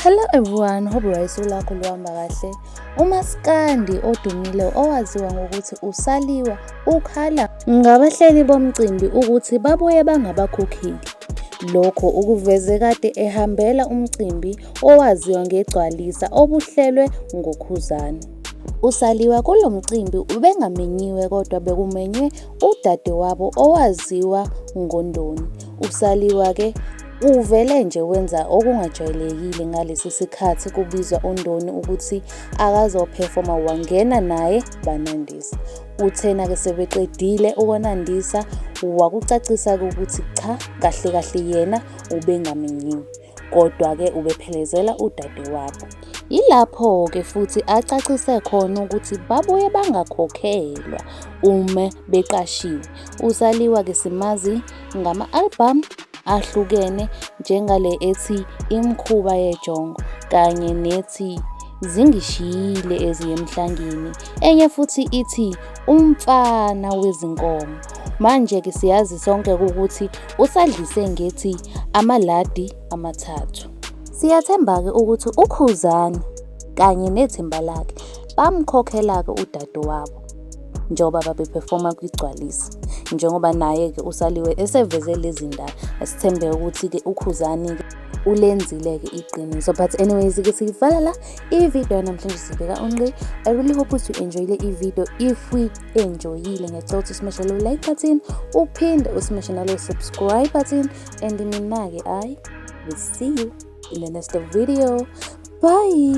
Hello everyone, hope usuku lakho luhamba kahle. Umaskandi odumile owaziwa ngokuthi uSaliwa ukhala ngabahleli bomcimbi ukuthi babuye bangabakhokheli. Lokho ukuveze kade ehambela umcimbi owaziwa ngeGcwalisa obuhlelwe ngoKhuzani. USaliwa kulo mcimbi ubengamenyiwe kodwa bekumenywe udadewabo owaziwa ngoNdoni. USaliwa-ke uvele nje wenza okungajwayelekile ngalesi sikhathi kubizwa uNdoni ukuthi akazophefoma wangena naye banandisa. Uthena-ke sebeqedile ukunandisa wakucacisa-ke ukuthi cha kahle kahle yena ubengamenyiwe kodwa-ke ubephelezela udadewabo. Yilapho-ke futhi acacise khona ukuthi babuye bangakhokhelwa uma beqashiwe. USaliwa-ke simazi ngama-albhamu ahlukene njengale ethi Imikhuba Yejongo kanye nethi Zingishiyile Eziyemhlangeni. Enye futhi ithi Umfana Wezinkomo. Manje-ke siyazi sonke ukuthi usadlise ngethi Amaladi Amathathu. Siyathemba-ke ukuthi uKhuzani kanye nethimba lakhe bamkhokhela-ke udadewabo njengoba babephefoma kwiGcwalisa. Njengoba naye-ke uSaliwe eseveze lezi ndaba, asithembe ukuthi-ke uKhuzani-ke ulenzile-ke iqiniso. But anyways-ke siyivala la i-video yanamhlanje sibheka unqi. I really hope ukuthi u-enjoyile i-video. If we enjoyile, ngiyacela ukuthi usmashe lo like button, uphinde usmashe nalo subscribe button, and mina-ke I will see you in the next video. Bye.